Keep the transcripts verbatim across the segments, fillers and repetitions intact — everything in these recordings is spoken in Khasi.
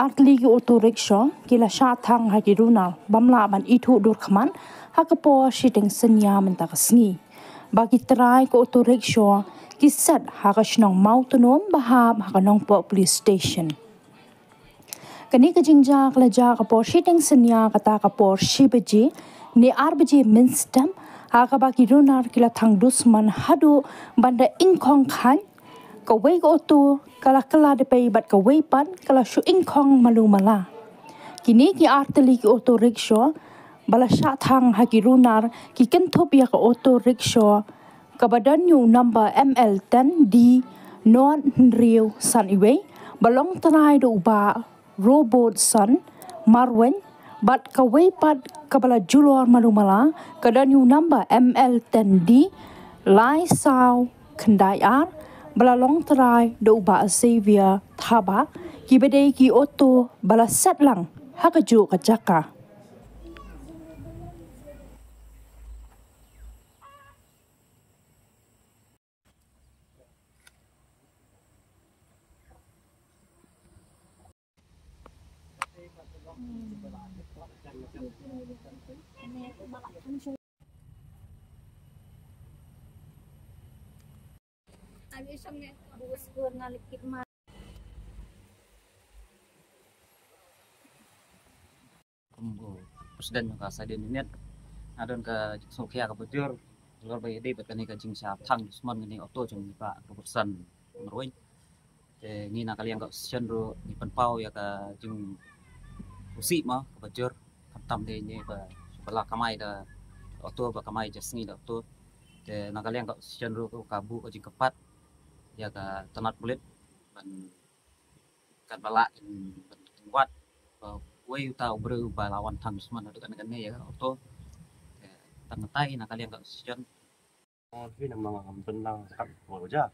artylli ki auto rickshaw ki la shah thang ha ki runar bym lah ban ithuh dur khmat ha ka por shiteng synñia mynta ka sngi. Ba ki trai ka auto rickshaw ki set ha ka shnong Mawtnom ba hap ha ka Nongpoh Police Station. Kane ka jingjia ka la jia ka por shiteng synñia kata ka por shi baje ne ar baje mynstep ha kaba ki runar ki la thang dusmon haduh ban da ingkhong khaid. Kawei ka auto ka la kylla da pei bad kawei pat ka la shu ingkhong malu mala. Kine ki artylli ki auto rickshaw ba la shah thang ha ki runar ki kynthup ïa ka auto rickshaw kaba don ïa u number M L ten D nod hynriew san iwei ba long trai da u Bah Robertson Marwein, bad kawei pat kaba la julor malu mala ka don ïa u number M L ten D lai saw khyndai ar ba la long trai da u Bah Xavier Thabah, kiba dei ki auto ba la set lang ha kajuh ka jaka. Kum u president jong ka Saiden Unit, nga don ka jingsngewkhia kaba jur halor ba ïadei bad kane ka jingshah thang dusmon kane ka auto jong i Bah Robertson Marwein. Te ngi na ka liang ka association ruh ngi pynpaw ïa ka jingpyrshah mo kaba jur, khamtam de ngi ba, ba la kamai da auto, ba kamai ja sngi da auto. Te na ka liang ka association ruh ka buh ka jingkyrpad ïa ka tnat pulit ban katba lah kin, ban kin wad ba uei uta u briew ba la wan thang dusmon haduh kane kane ïa ka auto. Te tang katai na ka liang ka association. Phi na ma ngam pynlang kat ko ja.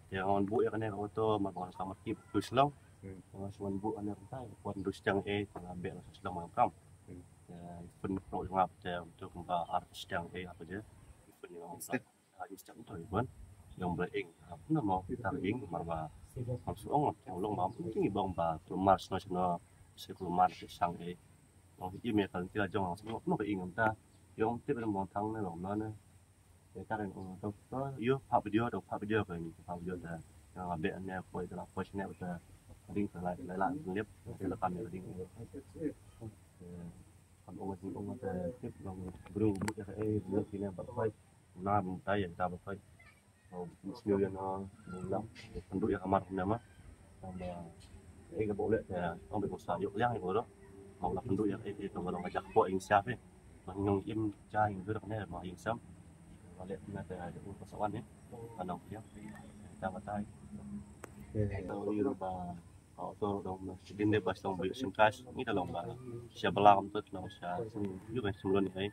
Te ngan buh ïa kane ka auto ma ba sa mat ki tu shlong. Ngan buh kane ka tai wan dus jang e, nga beh la shlong ma kam. Te pyn pro jong nga te tu kumba ar jang e apa je. Pyn jong nga. Haji sejak tu iban yang bela ing. Apa nama kita ing marba. Maksud ong long ba ing bang ba keluar seno seno si keluar sang e. Long email kan kita jong seno no ing ta. Yang tip dalam bang tang ne long na ne. Ya kan ong tu tu yo pak video tu pak video kan pak video ta. Yang abek ne koi tu lah koi sini betul. Ding ke lai lai lah lip. Lekan ding. Kan ong ong ta tip long bru bu ya e bu kine ba koi. Na mynta ïa kita ba poi. Sniew ïa na lam pynduh ïa kamar kumne ma. Tang ba ei ka ba u leh te ong ba u sa ïoh liang ïa ka ba u la pynduh ïa ka ei ka ba long ka jak poh ïing siap eh. Ma nyong im ja ïing dur ne ma ïing siap. Ba leh kumne te u ka sa wan eh. Ka nong ïa. Tang ba tai. Tang ba ïa ba Ka auto dong ba sidin de ba sdang ba ïoh sngewthuh ngi da long ba sha bala kam tut long sha shu ïoh sngewlun ai.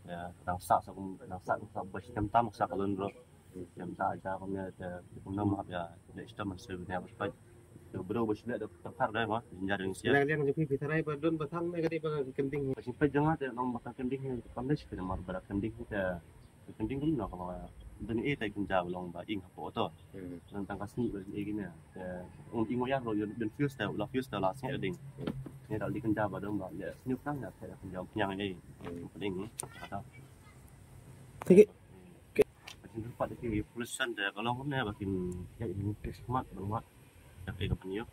Ya dang sa sa kum dang sa sa ba stem tam sa ka lun ro. Stem ta ja kum ne te kum nam hab ya de stem man shu ne ba spai. Yo bro ba shu ne da tak tak dai ma jinja ding sia. Liang liang ju pi pi tarai ba don ba thang ne ka dei ba kending. Ba shu pai janga te long ba ka kending ne kam ne shu ne mar ba kending te Ka kending kum no ka ba dang e tai kum ja ba long ba ing hapoh to. Nang tang ka sni ba e gina. Te ung ing ya ro yon ben fuse ta la fuse ta la sni ding. Ni da li kum ja ba dong ba ya sni tang ya ta kum ja nyang e. Kum ding ni. Kata. Thank you. Ka jin pat ki police san da ka long ne ba kin ya ni smat ba mat. Ya ke ka pan yo.